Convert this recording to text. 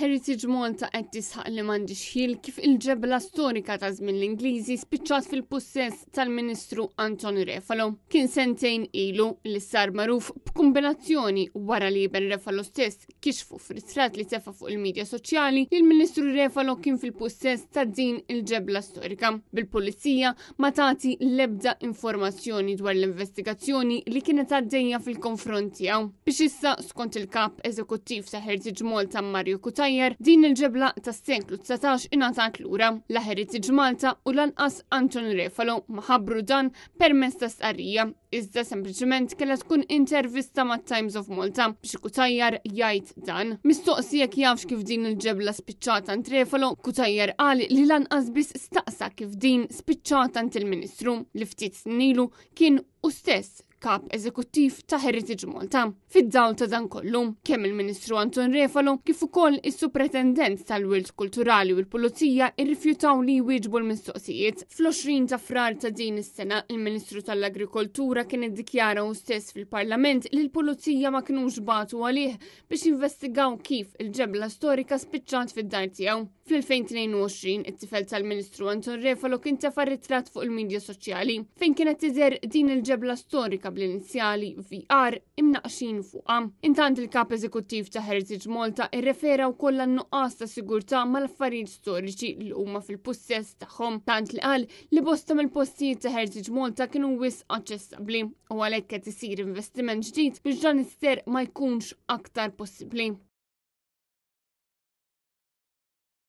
Heritage Malta qed tisħaq li m'għandhiex ħjiel kif il-ġebla storika ta' żmien l-Ingliżi spiċċat fil-pussess tal-Ministru Anton Refalo. Kien sentejn ilu li sar magħruf b'kombinazzjoni wara li Ben Refalo stess kixfu f'ritratt li tefa' fuq il-midja soċjali li l-Ministru Refalo kien fil-pussess ta' din il-ġebla storika. Bil-pulizija ma tagħti l-ebda informazzjoni dwar l-investigazzjoni li kienet għaddejja fil-konfront tiegħu. Biex issa, skont il-kap eżekuttiv ta' Heritage Malta Mario Cutajar, din il-ġebla tas-seklu 19 ingħatat lura. La Heritage Malta u lanqas Anton Refalo ma ħabbru dan permezz ta' stqarrija, iżda sempliċement kellha tkun intervista mat Times of Malta biex Cutajar jgħid dan. Mistoqsi jekk jafx kif din il-ġebla spiċċat għand Refalo, Cutajar qal li lanqas biss staqsa kif din spiċċat għand il-Ministru li ftit snin ilu kien hu stess kap eżekuttiv ta' Heritage Malta. Fid-dawl ta' dan kollu, kemm il-Ministru Anton Refalo kif ukoll is-Supretendent tal-Wirt Kulturali u l-Pulizija irrifjutaw li jwieġbu l-mistoqsijiet. Fl-20 ta' Frar ta' din is-sena, il-Ministru tal-Agrikoltura kien iddikjara hu stess fil-Parlament li l-Pulizija ma kinux bagħtu għalih biex jinvestigaw kif il-ġebla storika spiċċat fid-dar tiegħu. Fl-2022, it-tifel tal-Ministru Anton Refalo kien tefa' ritratt fuq il-midja soċjali fejn kienet tidher din il-ġebla storika bl-inizjali VR imnaqxin fuqha. Intant il-kap eżekuttiv ta' Heritage Malta irrefera wkoll għan-nuqqas ta' sigurtà mal-affarijiet storiċi li huma fil-pussess tagħhom, tant li qal li bosta mill-postijiet ta' Heritage Malta kienu wisq aċċessabbli u għalhekk qed isir investiment ġdid biex dan is-serq ma jkunx aktar possibbli.